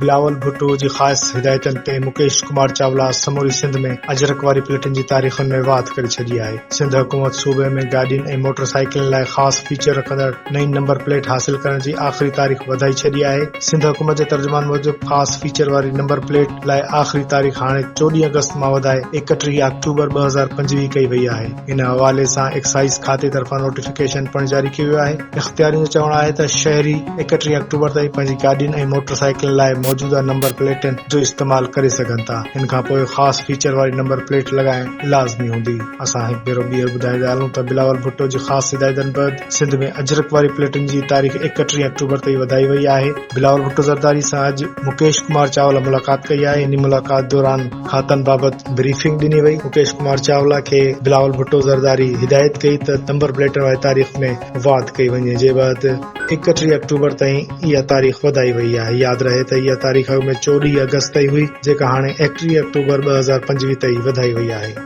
بلاول ڀٽو جي خاص هدايتن تي مڪيش ڪمار چاولا سموري سنڌ ۾ اجرڪ واري پليٽن جي تاريخن ۾ واڌ ڪري ڇڏي آهي. سنڌ حڪومت صوبي ۾ گاڏين ۽ موٽر سائيڪلن لاء خاص فيچر رکندڙ نئين نمبر پليٽ حاصل ڪرڻ جي آخري تاريخ وڌائي ڇڏي آهي. سنڌ حڪومت جي ترجمان موجب خاص فيچر واري نمبر پليٽ لاء آخري تاريخ هاڻي 14 آگسٽ مان وڌائي 31 آڪٽوبر 2025 ڪئي وئي آهي. ان حوالي سان ايڪسائيز کاتي طرفان نوٽيفڪيشن پڻ جاري ڪيو ويو آهي. اختيارين جو چوڻ آهي ته شهري 31 آڪٽوبر تائين پنهنجي گاڏين ۽ موٽر سائيڪلن لاء موجوده نمبر پليٽن جو استعمال ڪري سگهن ٿا. ان کانپوء خاص فيچر واري نمبر پليٽ لڳائڻ لازمي هوندي. اسان هڪ ڀيرو ٻيهر ٻڌائيندا هلون ته بلاول ڀٽو جي خاص هدايتن بعد سنڌ ۾ اجرڪ واري پليٽن جي تاريخ 31 آڪٽوبر تائين وڌائي وئي آهي. بلاول ڀٽو زرداري سان اڄ مڪيش ڪمار چاولا ملاقات ڪئي آهي. انهي ملاقات دوران کاتن بابت بريفنگ ڏني وئي، مڪيش ڪمار چاولا کي بلاول ڀٽو زرداري هدايت ڪئي ته نمبر پليٽن واري تاريخ ۾ واڌ ڪئي وڃي، جنهن بعد 31 آڪٽوبر تائين اها تاريخ وڌائي وئي آهي، ياد رهي ته اها تاريخ اڳ ۾ 14 آگسٽ تائين هئي، جيڪا هاڻي 31 آڪٽوبر 2025 تائين وڌائي وئي آهي.